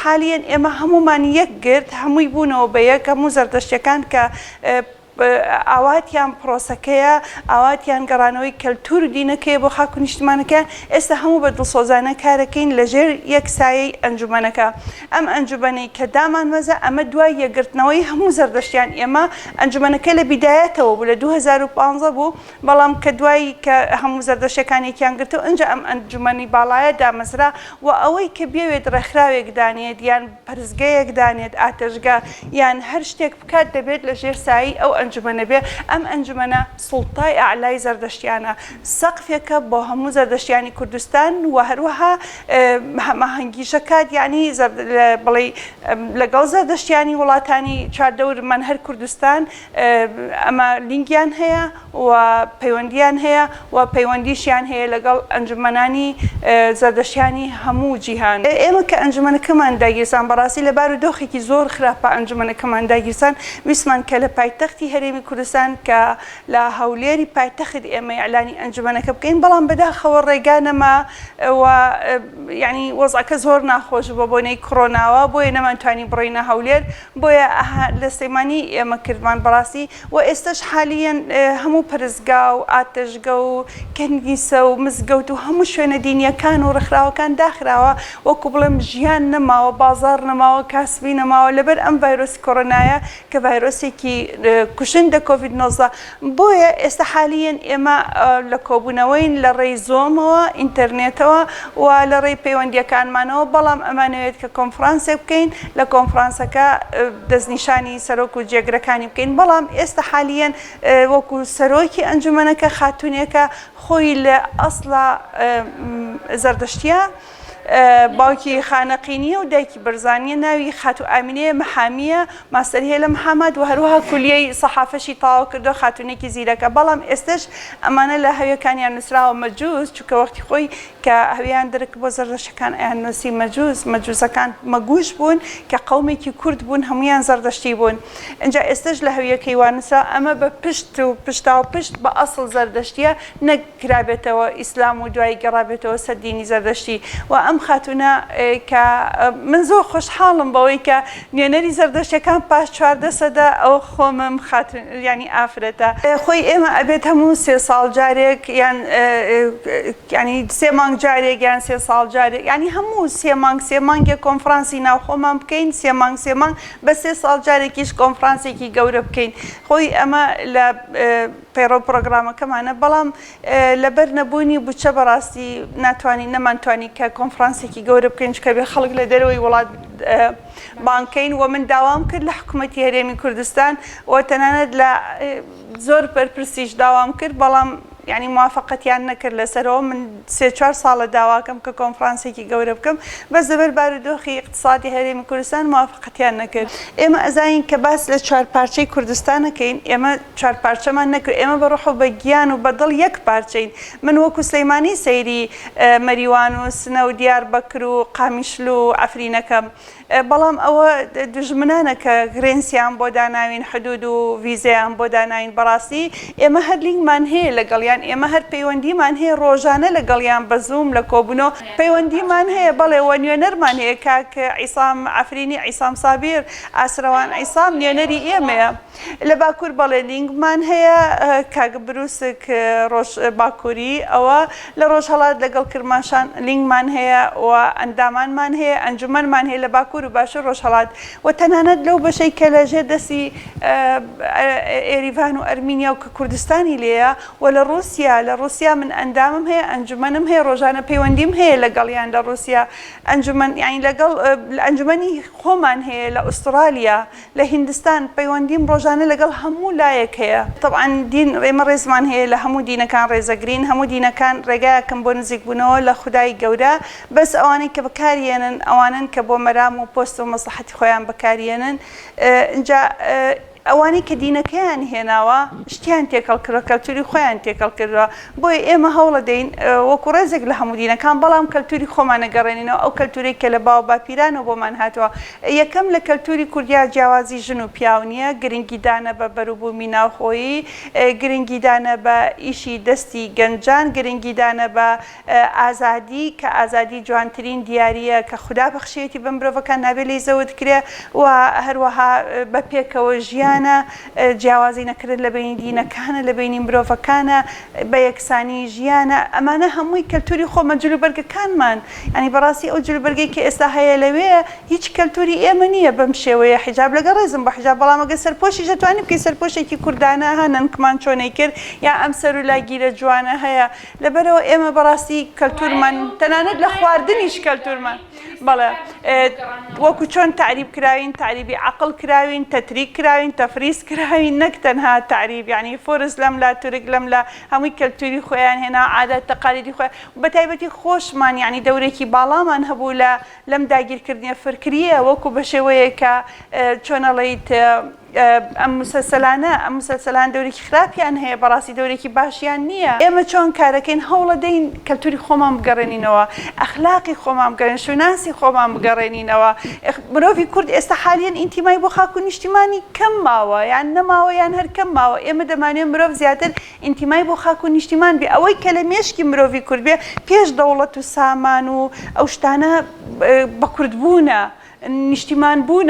حالیەن ئێمە هەموومان یەک گرت، هەمووی بوونەوە بە یەک، هەموو زەردەشتیەکان کە ئاواتیان پرۆسەکەیە، ئاواتیان گەڕانەوەی کەلتور و دینەکەیە بۆ خاک و نیشتمانەکەیان، ئێستا هەموو بە دڵسۆزانە کارەکەین لە ژێر یەک سایەی ئەنجومەنەکە. ئەم ئەنجومەنەی کە دامانمەزا ئەمە دوای یەکگرتنەوەی هەموو زەردەشتیان ئێمە، ئەنجومەنەکە لە بیدایەتەوە بوو لە 2015 بوو، بەڵام کە دوای کە هەموو زەردەشتیەکان یەکیان گرتەوە ئنجا ئەم ئەنجومەنی باڵایە دامەزرا و ئەوەی کە بیەوێت ڕێکخراوێک دانێت یان پەرستگەیەک دانێت ئاتەشگا یان هەر شتێک بکات دەبێت لە ژێر سایەی ئەو ئەنجومەنە بێ، ئەم ئەنجومەنە سوڵتای ئەعلای زەردەشتیانە، سەقفێکە بۆ هەموو زەردەشتیانی کوردستان و هەروەها هەماهەنگیشەکات یانی بڵێی لەگەڵ زەردەشتیانی وڵاتانی چواردەورمان هەر کوردستان ئەمە لینکیان هەیە و پەیوەندیان هەیە و پەیوەندیشیان هەیە لەگەڵ ئەنجومەنانی زەردەشتیانی هەموو جیهان. ئێمە کە ئەنجومەنەکەمان داگیرسان بەڕاستی لە بارو دۆخێکی زۆر خراپا ئەنجومەنەکەمان داگیرسان ویستمان کە لە پایتەختی هەرێمی کوردستان کە لە هەولێری پایتەخت ئێمە ئیعلانی ئەنجومەنەکە بکەین بەڵام بەداخەوە ڕێگا نەما و یانی وەزعەکە زۆر ناخۆش بوو بەبۆنەی کڕۆناوە بۆیە نەمانتوانی بڕۆینە هەولێر بۆیە ئەها لە سلێمانی ئێمە کردمان بەڕاستی و ئێستەش حالیەن هەموو پەرستگا و ئاتەشگە و کەنیسە و مزگەوت و هەموو شوێنە دینیەکان و ڕێکخراوەکان داخراوە وەکو بڵێم ژیان نەماوە بازاڕ نەماوە کاسبی نەماوە لەبەر ئەم ڤایرۆسی کۆرۆنایە کە ڤایرۆسێکی کوشندە کۆڤید 19 بۆیە ئێستا حالیەن ئێمە لە کۆبوونەوەین لە ڕێی زۆمەوە، ئینتەرنێتەوە و لە ڕێی پەیوەندییەکانمانەوە، بەڵام ئەمانەوێت کە کۆنفرانسێک بکەین، لە کۆنفرانسەکە دەستنیشانی سەرۆک و جێگرەکانی بکەین، بەڵام ئێستا حالیەن وەکو سەرۆکی ئەنجومەنەکە خاتوونێکە خۆی لە ئەسڵا زەردەشتییە، باوکی خانەقینییە و دایکی بەرزانییە، ناوی خاتوو ئامینەیە محامییە، ماستەری هەیە لە محامات و هەروەها کولیەی سەحافەشی تەواو کردووە، خاتوونێکی زیرەکە، بەڵام ئێستەش ئەمانە لە هەویەکانیان نووسراوە مەجووس، چونکە وەختی خۆی کە هەویان درک بۆ زەردەشتەکان ئەیان نووسی مەجووس، مەجووسەکان مەگووش بوون کە قەومێکی کورد بوون هەموویان زەردەشتی بوون، ئینجا ئێستەش لە هەویەکەی وا نووسراوە، ئەمە بە پشت و پشتاوپشت بە ئەسڵ زەردەشتییە نەک کرابێتەوە ئیسلام و دوایی گەڕابێتەوە سەر دینی زەردەشتی و ئەم خاتوونە کە من زۆر خۆشحاڵم بەوەی کە نوێنەری زەردەشتیەکان پاش 14 سەدە ئەوە خۆمم خاتوون یانی ئافرەتە. خۆی ئێمە ئەبێت هەموو سێ ساڵ جارێک یان یانی سێ مانگ جارێک یان سێ ساڵ جارێک یانی هەموو سێ مانگ سێ مانگێک کۆنفرانسی ناوخۆمان بکەین سێ مانگ سێ مانگ بە سێ ساڵ جارێکیش کۆنفرانسێکی گەورە بکەین خۆی ئەمە لە پەیڕەو پڕۆگرامەکەمانە، بەڵام لەبەر نەبوونی بودچە بەڕاستی ناتوانین نەمانتوانی کە کۆنفرانسێکی گەورە بکەین چونکە بێ خەڵک لە دەرەوەی وڵات بانگ کەین و من داوام کرد لە حکوومەتی هەرێمی کوردستان و تەنانەت لە زۆر بەرپرسیش داوام کرد بەڵام یانی موافەقەتیان نەکرد لەسەرەوە من سێ چوار ساڵە داواکەم کە کۆنفرانسێکی گەورە بکەم بەس لەبەر بارودۆخی ئیقتسادی هەرێمی کوردستان موافەقەتیان نەکرد. ئێمە ئەزانین کە باس لە چوار پارچەی کوردستان ئەکەین ئێمە چوار پارچەمان نەکرد ئێمە بە ڕۆح و بە گیان و بە دڵ یەک پارچەین من وەکو سلیمانی سەیری مەریوان و سنە و دیاربەکر و قامیشلو و عەفرینەکەم بەڵام ئەوە دوژمنانە کە گرێنسیان بۆ داناوین حدود و ڤیزەیان بۆ داناوین بەڕاستی ئێمە هەر لینکمان هەیە لەگەڵیان ئێمە هەر پەیوەندیمان هەیە ڕۆژانە لەگەڵیان بە زووم لە کۆبوونەوە پەیوەندیمان هەیە بەڵێ وە نوێنەرمان هەیە کاک عیسام عەفرینی عیسام سابیر ئاسرەوان عیسام نوێنەری ئێمەیە. لە باکوور بەڵێ لینکمان هەیە کاک بروسک ڕۆژ باکووری ئەوە لە ڕۆژهەڵات لەگەڵ کرماشان لینکمان هەیە و ئەندامانمان هەیە ئەنجومەنمان هەیە لە باکوور و باشوور ڕۆژهەڵات و تەنانەت لەو بەشەی کە لە ژێر دەستی ئێریڤان و ئەرمینیا و کە کوردستانی لێیە و لە ڕووسیا لە ڕووسیا من ئەندامم هەیە ئەنجومەنم هەیە ڕۆژانە پەیوەندیم هەیە لەگەڵیان لە ڕووسیا ئەنجومەن یانی لەگەڵ ئەنجومەنی خۆمان هەیە لە ئوسترالیا لە هیندستان پەیوەندیم ڕۆژانە لەگەڵ هەموو لایەک هەیە. تەبعەن دین ئێمە ڕێزمان هەیە لە هەموو دینەکان ڕێزەگرین هەموو دینەکان ڕێگایەکن بۆ نزیکبوونەوە لە خودای گەورە بەس ئەوانەی کە بەکاریەنن ئەوانەن کە بۆ مەرام و پۆست و مەسڵەحەتی خۆیان بەکاریەنن ئینجا. ئەوانەی کە دینەکەیان هێناوە شتیان تێکەڵ کردوە کەلتوری خۆیان تێکەڵ کردوە بۆیە ئێمە هەوڵەدەین وەکو ڕێزێک لە هەموو دینەکان بەڵام کەلتوری خۆمان ئەگەڕێنینەوە ئەو کەلتورەی کە لە باو باپیرانەوە بۆمان هاتوە یەکەم لە کەلتوری کوردیا جیاوازی ژن و پیاو نیە گرنگیدانە بە بەروبومی ناوخۆیی گرنگیدانە بە ئیشی دەستی گەنجان گرنگیدانە بە ئازادی کە ئازادی جوانترین دیارییە کە خودا بەخشیویەتی بە مرۆڤەکان نابێ لێی زەوت کرێ و هەروەها بە پێکەوە ژیانە جیاوازی نەکردن لە بەینی دینەکانە لە بەینی مرۆڤەکانە بە یەکسانی ژیانە ئەمانە هەمووی کەلتوری خۆمە جلوبەرگەکانمان یانی بەڕاستی ئەو جلوبەرگەی کە ئێستا هەیە لەوێ هیچ کەلتوری ئێمە نییە بەم شێوەیە حیجاب لەگەڵ ڕێزم بۆ حیجاب بەڵام ئەگەر سەرپۆشیش ئەتوانی بکەی سەرپۆشێکی کوردانە ها نەنکمان چۆنەی کرد یا ئەم سەرولاگیرە جوانە هەیە لەبەرئەوە ئێمە بەڕاستی کەلتورمان تەنانەت لە خواردنیش کەلتورمان بەڵێ وەکو چۆن تەعریب کراوین تەعریبی عەقڵ کراوین تەتریک کراوین تەفریس کراوین نەک تەنها تەعریب یانی فورس لەم لا تورک لەم لا هەمووی کەلتوری خۆیان هێنا عادات تەقالیدی خۆیان بەتایبەتی خۆشمان یانی دەورێکی باڵامان هەبوو لە لەم داگیرکردنە فرکریە وەکو بەشێوەیەک کە چۆن ئەڵێیت ئەم مسەلسەلانە ئەم مسەلسەلان دەورێکی خراپیان هەیە بەڕاستی دەورێکی باشیان نییە ئێمە چۆن کارەکەین هەوڵەدەین کەلتوری خۆمان بگەڕێنینەوە ئەخلاقی خۆمان بگەڕێن شوناسی خۆمان بگەڕێنینەوە مرۆڤی کورد ئێستا حالیەن ئینتیمای بۆ خاک و نیشتیمانی کەم ماوە یان نەماوە یان هەر کەم ماوە ئێمە دەمانەوێت مرۆڤ زیاتر ئینتیمای بۆ خاک و نیشتیمان بێ ئەوەی کە لە مێشکی مرۆڤی کورد بێ پێش دەوڵەت و سامان و ئەو شتانە بە کوردبوونە نیشتیمان بوونە.